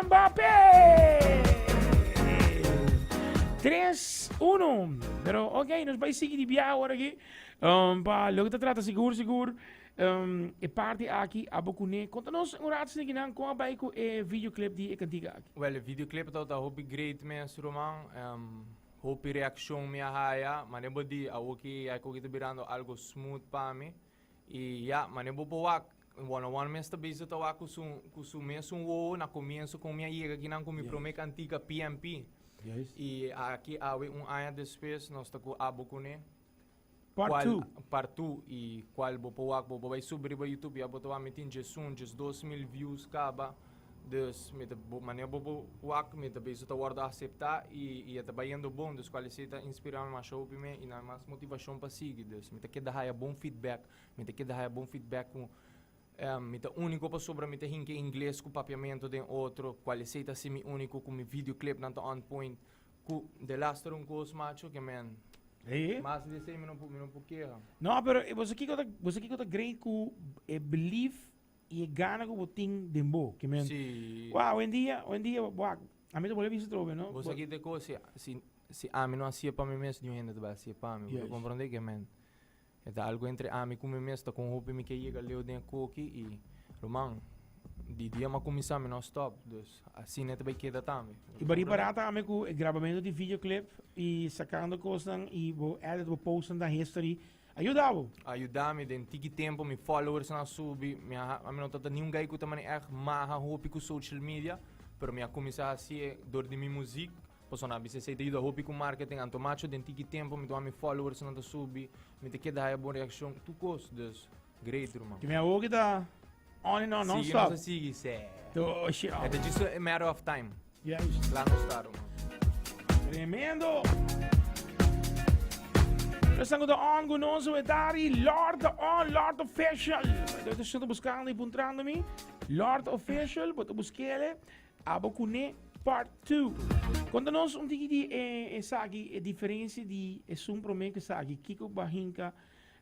Mbappé! 3-1. Pero ok, nos bai sigui di bia awor aki. Pa loke ta trata sigur sigur e parti aki abo kuné. Konta nos un rato sneaky nan kon a bai ku e videoclip di e kantika aki. Well, e videoclip tabata hopi great mes, ruman. Hopi reaccion mi a haya. Mane bo di, awoki ya e koki ta birando algo smooth pa mi. Y ya, mane bo por wak, one on one mes ta bezig ta wak ku su mesun wowo na comienzo kon mi a yega akinan ku mi prome kantika PMP. Y aki awe un aña despues nos ta ku Abo Kuné. Part 2. Part 2 y cual bo por wak, bo por bay subi riba YouTube ya bo ta wak mi tin 11, 12 mil views caba. Dus mi ta bo manera bo por wak mi ta bezig ta wordo acepta y e ta bayendo bon. Dus cual esey ta inspira mi masha hopi me y na mas motivacion pa sigui. Dus mi ta keda haya bon feedback, mi ta keda haya bon feedback cu mi ta unico pasobra mi ta hinca ingles cu papiamento den otro. Cual esey ta haci mi unico cu mi videoclipnan ta on point. Cu delaster un cos macho ke men. Hey. Mas di esey mi no por keha. No, pero bo kiko ta, bo kiko ta great ku e belief y e gana ku bo tin den bo. Ke men, wow, hoy en dia, wow, ami ta bolbe bisa trobe, no? Bo sa ki te cos, si ami no hacia pa mi mes, niun hende ta bay hacia pa mi. Bo ta comprende ke men? E ta algo entre ami ku mi mes, ta kon hopi mi ke yega leu den e koki y ruman, di dia mi a kuminsá mi no a stop, dus asina e ta bay keda tambe. Y bari barata ami ku e grabamento di videoclip y sacando cosnan y bo edit, bo postnan dan history, a yuda bo? A yuda mi den tiki tempo, mi followersnan a subi, mi a ami no ta niun guy ku ta mane ègt maha hopi ku social media, pero mi a kuminsá hasié dor di mi muzik. Pasobra nan a bisa esei ta yuda hopi ku marketing, anto macho den tiki tempo mi ta wak mi followers nan ta subi, mi ta keda haya bon reakshon, tur kos, dus great ruman. Ki mi awor ki ta on and on, non Sigui stop. nos a sigui, seh. Doshi, E ta just a matter of time. Juist. Kla nos ta ruman. Tremendo. Nos están ku on ku nos wetari Lord the on Lord Official. Yo te estoy buscando y puntrando mi. Lord Official, bo te busquele. Abo Kuné Part 2. Konta nos un tiki di e esaki, e diferensia di esun promé ku esaki. Kiko bo a hinka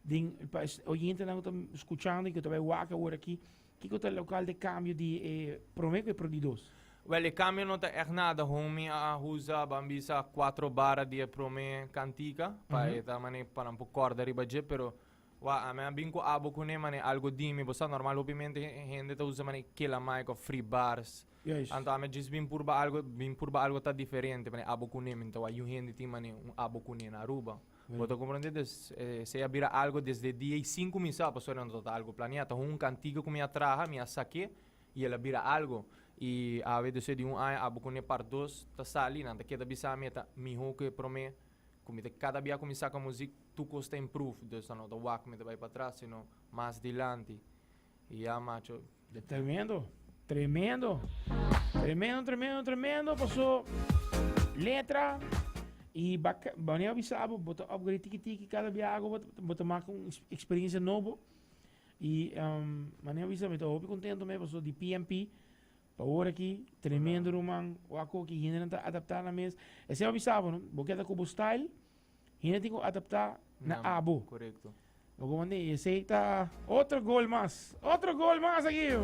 den pa e oyentenan ku ta skuchando i ku ta bai wak awor aki, kiko ta lokal di kambio di e promé ku e di dos? Wèl, e kambio no ta ègt nada. Hon mi a usa, ban bisa, kuatro bara di e promé kantika pa e ta manera pa nan por kòrda riba dje, pero Wa, ami a bin ku abo kuné mane algo di mi. Bo sa normal hopimente hende ta usa mane kila mic of free bars. Anto ami a djis bin purba algo, bin purba algo ta diferente mane abo kuné. Mi no ta wak yu hende tin mane un abo kuné na Aruba. Bo ta komprende? Dus esei a bira algo desde dia i sin kuminsá pasobra no tabata algo planiá. Ta un kantiga ku mi a traha, mi a sak'é i el a bira algo. I awe despues di un aña abo kuné part dos ta sali, nan ta keda bisa mi e ta mihó ku e promé. Ku mi ta kada bia ku mi saka muzik tur kos ta improve, dus nan no ta wak mi ta bai patras sino mas dilanti. Y ya macho. Tremendo, tremendo, tremendo, tremendo, tremendo, paso letra y baka, wanneer bo bisa bo, bo ta upgrade tiki tiki cada biaha bo ta, bo ta maka un experiencia nobo y wanneer bo bisa mi ta hopi contento me paso di PMP Pa ora aki, tremendo ruman, wak koki hendenan ta adaptá nan mes. Esei bo bisa bo, no? Bo keda ku bo style, hende tin ku adaptá na abo. Korekto. Bo komand'é, i esei ta otro gol mas. Otro gol mas aki.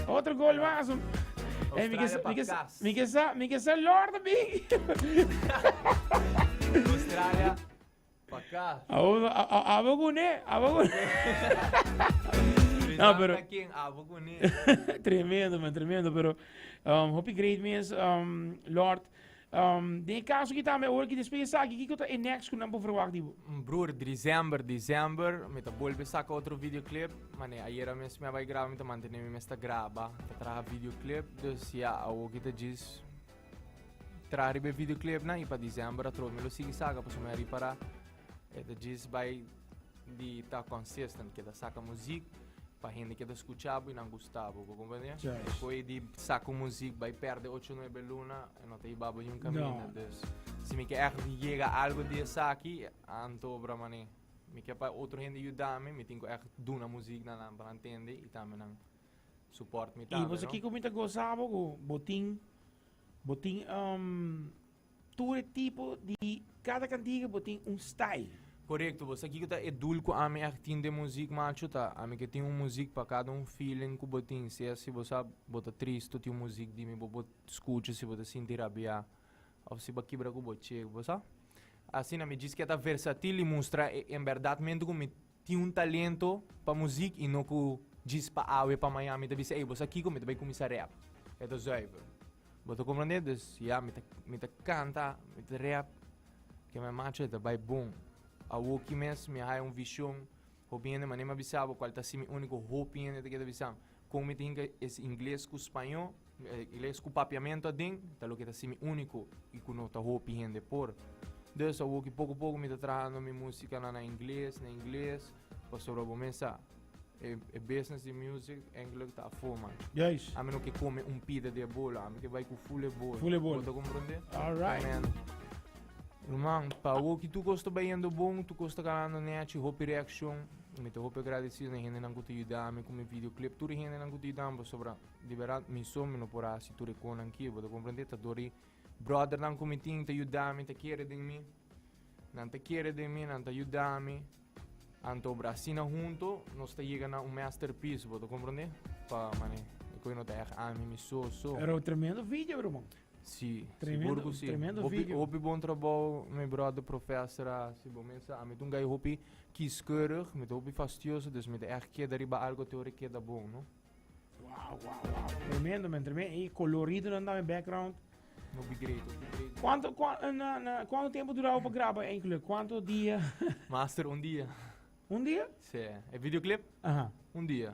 Otro gol mas. Eh, mi ke Australia pa mi ke kas. mi ke sa, mi ke sa Lord big. Australia pa kas. Abo, abo kuné, abo kuné. No, pero Ken, abo kuné. Tremendo, man, tremendo. Pero hopi great mes, Lord. Den e caso ki tambe, ora ki despues esaki, kiko ta e next ku nan por verwacht di bo? Broer, december, december, mi ta bolbe saka otro videoclip. Mane, ayera mes mi a bai graba, mi ta mantene mi mes ta graba, ta traha videoclip. Dus ja, awo ki ta djis traha riba e videoclip nan y pa december atrobe mi lo sigui saka, pasobra mi a ripara e ta djis bai di ta consistent, keda saka muziek pa hende keda skucha bo y nan gusta bo, bo comprende? Despues di saka un muziek bai perde ocho nuebe luna e no ta hiba bo niun kaminda. No. Dus si mi ke ègt yega algo di esaki, anto obra mane mi ke pa otro hende yuda mi, mi tin ku ègt duna muziek na nan pa nan tende y tambe nan support mi Y tambe, bo sa no? kiko mi ta goza bo ku bo tin bo tin tur e tipo di kada kantiga bo tin un style. Korekto, bo sa kiko ta e doel ku ami echt tin den muzik macho ta ami ke tin un muzik pa kada un feeling ku bo tin, sea si bo sa bo ta tristo tin un muzik di mi bo por skucha si bo ta sinti rabia of si bo a kibra ku bo chek, bo sa. Asina mi djis ke ta versatil i mustra e en bèrdatmente ku mi tin un talento pa muzik i no ku djis pa awe pa maña mi ta bisa ey bo sa kiko mi ta bai kuminsá rap, e ta zuiver. Bo ta komprende? Dus ya mi ta mi ta kanta, mi ta rap. Ke mi macho e ta bai bon. Awoki mes mi a haya un vision. Hopi hende manera mi a bisa bo cual ta si mi unico hopi hende ta keda bisa con mi ta hinca es ingles cu spaño, ingles cu papiamento aden ta loke ta si mi unico y cu no ta hopi hende por. Dus awoki poco poco mi ta trahando mi musicanan na ingles, na ingles pasobra bo mes sa. E, e business di music eigenlijk ta afo, man. Juist. Ami no ke come un pida di e bolo, ami ke bai ku full e bolo. Full e bolo. Bo ta comprende? All right. Amen. Ruman, pa awo ki tur kos ta bayendo bon, tur kos ta ganando nechi, hopi reaccion. Mi ta hopi agradecido na hendenan ku ta yuda mi ku mi videoclip. Tur e hendenan ku ta yuda mi pasobra di berdad mi so mi no por hasi tur e konan ki. Bo ta comprende? Ta dor di brothernan ku mi tin ta yuda mi, ta kere den mi. Nan ta kere den mi, nan ta yuda mi. Anto obra asina hunto nos ta yega na un masterpiece, bo ta comprende? Pa mane, e koe no ta echt ami mi so so. Pero tremendo video, bro. Si, Tremendo- sigur ku si. tremendo Hopi, video. hopi bon trabou, mi brother professor a si bo mesa. Ami ta un guy hopi kieskeurig, mi ta hopi fastioso, dus mi ta echt keda riba algo te ora e keda bon, no? Wow, wow, wow. Tremendo, man, tremendo. Y colorido nan dame background. Hopi great, hopi great. Cuanto, cua, eh, na, na, cuanto tempo duraba pa graba eigenlijk? Cuanto dia? Master, un dia. Un dia? Sí. E videoclip? Aha. Un dia.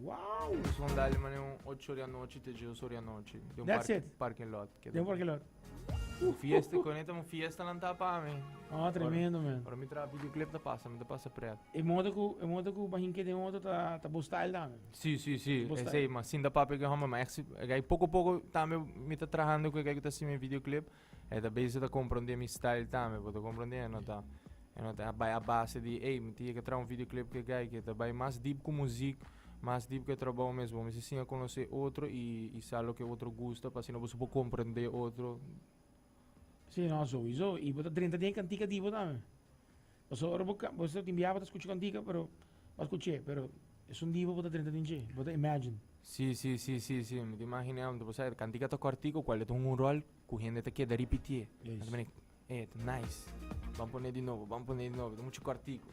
Wow! Dus van dale mane un 8 or di anochi te 10 or di anochi. De un That's park, it. parking lot. De un parking lot. Un fiesta, con esta un fiesta nan tapa mi. Oh, tremendo, man. Ora mi traha videoclip ta pasa, mi ta pasa pret. E modo ku, e modo ku bahinke den otro ta, ta bo style tambe. Si, si, si. Bo style. Esei, ma sinta papia ku e hòmber, ma ègt si, e poko poko tambe mi ta trahando ku e ku ta hasi mi videoclip, e ta bezig ta komprondé mi style tambe, bo ta komprondé? E no ta, e no ta bai a base di, ey, mi tin yega traha un videoclip ku e guy ke ta bai mas deep ku muzik, mas deep ku e trabou mes. Bo mester siña konosé otro i i sa loke otro gusta pa asina bo por komprondé otro. Si, no, souiso. I bo ta drenta den e kantika di bo tambe. Pasobra ora bo ka, bo sa tin biaha bo ta skucha kantika, pero bo a skuch'é, pero esun di bo bo ta drenta den dje, bo ta imagine. Si, si, si, si, si, mi ta imaginá, mi ta por sa e kantika ta kòrtiku, kual e ta un ròl ku hende ta keda ripitié. Yes. Nan ta mene, eh, ta nice, ban pon'é di nobo, ban pon'é di nobo, ta muchu kòrtiku.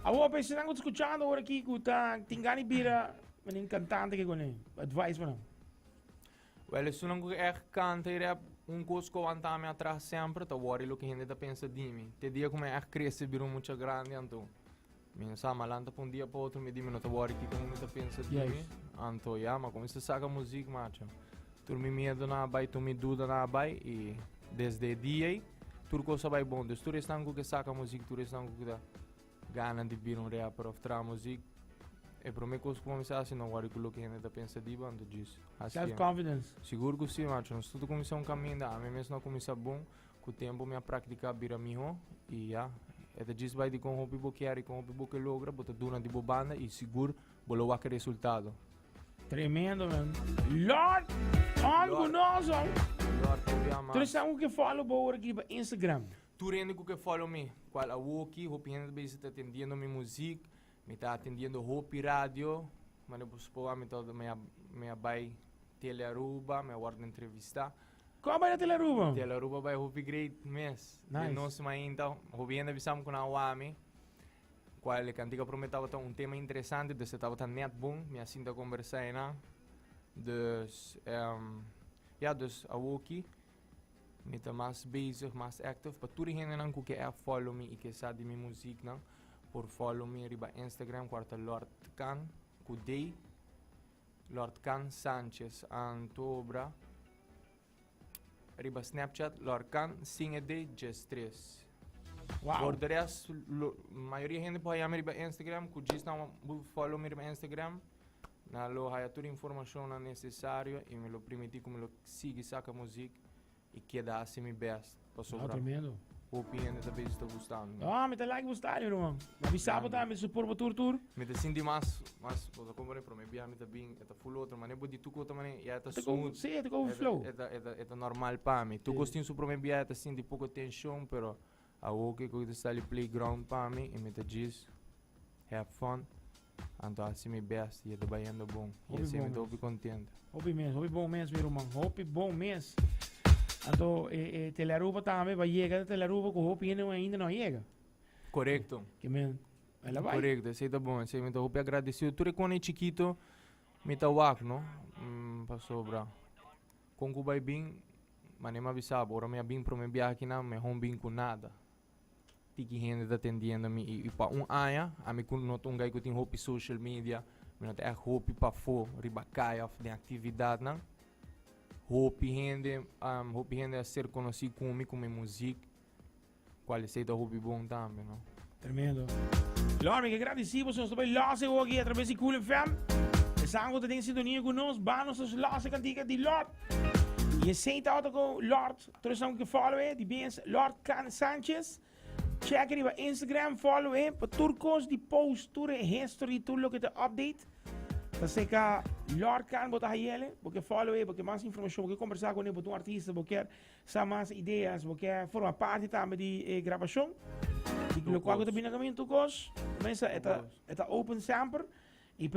Awor, pa esnan ku ta skuchando ora aki ku ta tin gana di bira mene kantante ke kuné, advice pa nan. Wel, esunnan ku ègt kanta i rèp, un kos ku a wanta mi atras semper ta wòri loke hende ta pensa di mi. Te dia ku mi a ègt krese bira un mucha grandi, anto mi no sa, mi a lanta pa un dia pa otro mi di mi no ta wòri kiko hende ta pensa di mi. Anto ya, mi a kuminsá saka muzik, macho. Tur mi miedonan a bai, tur mi dudanan a bai i desde e dia ei tur kos a bai bon. Dus tur esnan ku ke saka muzik, tur esnan ku ta Gana di bira un rapper of traha muziek, e prome kos ku bo mester hasi no wòri ku loke hende ta pensa di bo, anto djis hasi. Self confidence. Sigur ku si, macho. Nos tur ta kuminsá un kaminda. Ami mes no a kuminsá bon. Ku tempu mi a praktiká bira mihó i ya. E ta djis bai di kon hopi bo kier i kon hopi bo ke logra, bo ta duna di bo banda i sigur bo lo wak e resultado. Tremendo, man. Lord, on ku nos, on. Lord, hopi ama. Tur esnan ku ke follow bo ora aki riba Instagram. Tur hende ku ke follow mi, kual awoki hopi hende ta bezig ta atendiendo mi muzik, mi ta atendiendo hopi radio, manera bo supo mi ta mi a mi a bai Tele Aruba, mi a wòrdu entrevistá. Kon a bai na Tele Aruba? Tele Aruba bai hopi great mes. Nice. Den nos mainta hopi hende a bisa mi ku nan a wak mi, kual e kantika promé tabata un tema interesante, dus e tabata nèt bon, mi a sinta kombersá einan. Dus, ya, dus awoki. Mi ta mas bezig, mas active pa tur e hendenan ku ke app follow mi i ke sa di mi muziknan por follow mi riba Instagram ku ta Lordkan ku D, Lordkan Sanchez Antobra riba Snapchat Lordkan sin e D 13. Wow. Por de rest, lo, mayoria hende por haya mi riba Instagram ku djis nan follow mi riba Instagram. Nan lo haya tur informashonnan nesesario i mi lo primiti ku mi lo sigui saka muzik i keda hasi mi best pasobra Ah, tremendo. hopi hende ta bezig ta gusta mi. Ah, mi ta like bo style, ruman. Ma mi sa bo tambe support bo tur tur. Mi ta sinti mas, mas, bo ta comprende, prome bia mi ta bin, e ta full otro, mane bo di tur kos ta mane, ya e ta Ta ko, smooth. sí, e ta ko E ta, flow. e ta, e ta, e ta normal pa mi. Tur Sí. kos tin su prome bia, e ta sinti poko tenshon, pero. Awo ke ku ta sali playground pa mi i mi ta djis have fun. Anto hasi mi best i e ta bayendo bon. I Hopi esei bon mi ta mes. hopi contento. Hopi mes, hopi bon mes mi ruman, hopi bon mes. Anto e e Telearuba tambe ba yega ta Telearuba ku hopi hende ainda no a yega. Korekto. Ke men el a bai. Korekto, esei ta bon. Esei mi ta hopi agradesido. Tur e kone chikito mi ta wak, no? Pasobra kon ku bai bin, manera mi a bisa bo, ora mi a bin prome biaha akinan, mi hon bin ku nada. Tiki hende ta tendiendo mi i pa un aña, ami ku no ta un guy ku tin hopi social media, mi no ta ègt hopi pafó riba kaya òf den aktividatnan. Hopi hende, hopi hende a ser konosí ku mi, ku mi muzik, kual esei ta hopi bon tambe, no. Tremendo. Lord, mi ke gradisí boso, nos ta bai lòs e hoki atraves di Cool FM. Esan ku ta den sintonia ku nos, ba nos ta lòs e kantika di Lord. I esei ta ota ku Lord. Tur esnan ku ke follow e di bens Lord Can Sanchez. Check riba Instagram, follow e pa tur kos di post, tur e history, tur loke ta update. Ta seka Lord Can bo ta hayele, bo ke follow e, bo ke mas informashon, bo ke kombersá kuné, bo ta un artista, bo kier sa mas ideas, bo ke forma parti tambe di e grabashon. Di lokual ku ta bini na kaminda tur kos. Mesa e ta e ta open semper i.